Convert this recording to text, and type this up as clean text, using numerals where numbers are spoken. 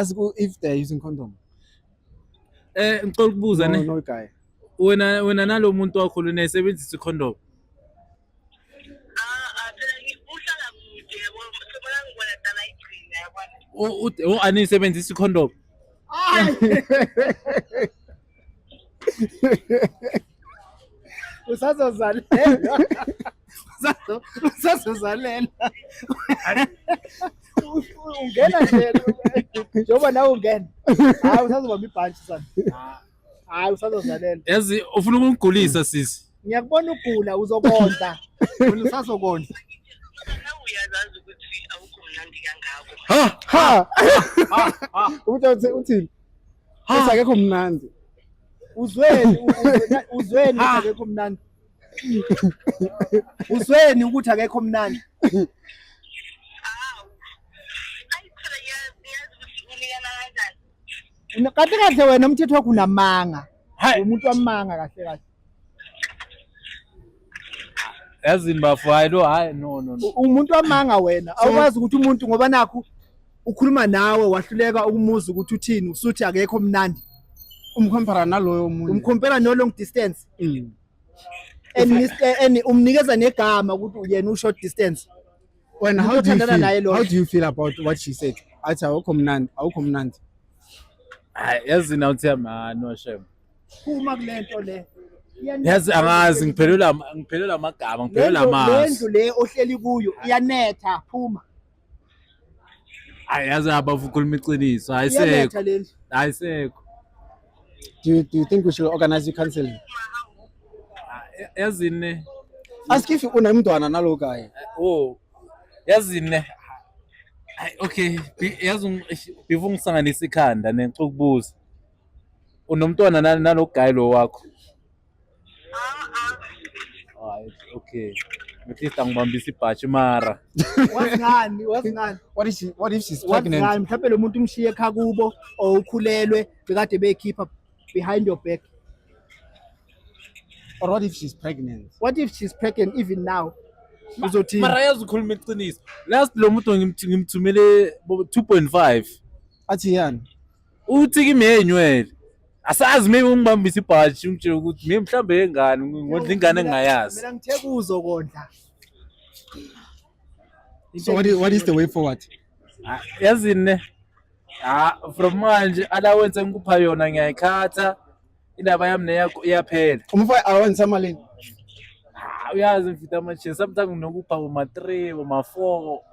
Ask if they're using condom. Ngicela ukubuza. No, Ne. no guy. Wena nalo muntu wakho lona esebenzisa icondom? Ah, phela uhlala kude, yabo, sebona ngibona dala igcina, yabona. Oh, aniyisebenzisa icondom? Usazozalela. Usazozalela. Ungena nje njengoba nawe ungena. Hayi, usazobamba ibhantshi sana. Hayi, usazozalela. Yazi ufuna ukungigulisa, sisi. Ngiyakubona ugula, uzokondla. Wena usazokondla. Nawe uyazazi ukuthi awukho mnandi kangako. Ha. Ha! Uthi uthini? Uthi akekho mnandi. Uzweni uzweni ukuthi akekho mnandi. Uzweni ukuthi akekho mnandi. Awu, ayi phela ngiyazi ukuthi unikana kanjani. Kahle kahle wena umthetho wakho unamanga. Hayi. Umuntu wamanga kahle kahle. Yazini bafo, hayi lo, hayi, no, no, no. Umuntu wamanga wena. Awukwazi ukuthi umuntu, ngoba nakhu ukhuluma nawe wahluleka ukumuza ukuthi uthini, usuthi akekho mnandi. Umcompara naloyo munye. Umcompara no long distance. And umnikeza negama ukuthi yena u short distance. Wena, how Umuntu do you othandana feel? naye lo. How do you feel about what she said? Athi awukho mnandi, awukho mnandi. Hayi, yazini awuthi ah, no, shem. Phuma kulento le. Iyanetha. Yazi angazi, ngiphelelwa amagama, ngiphelelwa amazwi. Lendlu le ohleli kuyo iyanetha, phuma. Hayi, yazi abafu, ukhuluma iqiniso, ayisekho. Iyanetha lendlu. Ayisekho. Do you think we should organize counseling? Yazini ne. Ask if unemntwana nalo guy. Oh, yazini ne. Hayi, okay, yazi before ngisanganisa ikhanda ne, ngicela ukubuza. Unomntwana nalo guy lo wakho? Hayi, okay. At least angibambisa ibhatshi mara. Wazi ngani? Wazi ngani? What if she's Wazi pregnant? ngani? Mhlawumbe lo muntu umshiye ekhaya kubo or ukhulelwe bekade bekhipha behind your back. Or what if she's pregnant? What if she's pregnant even now? Uzothini? Mara yazi ukhuluma iqiniso. Last lo muntu ngimthumele 2.5. Athi yani? Uthi kimi yenywele. Asazi, maybe ungibambisa ibhatshi, ungitshela ukuthi maybe mhlambe yengane, ngodla ingane engingayazi. Mina ngithe kuzokondla. So what is the way forward? Ah, yazini ne. Ah, from manje allowance engikupha yona ngiyayikhatha. Indaba yami neyakho iyaphela. Umfana allowance amalini? Ah, uyazi mfita manje sometimes nginokupha uma 3, uma 4.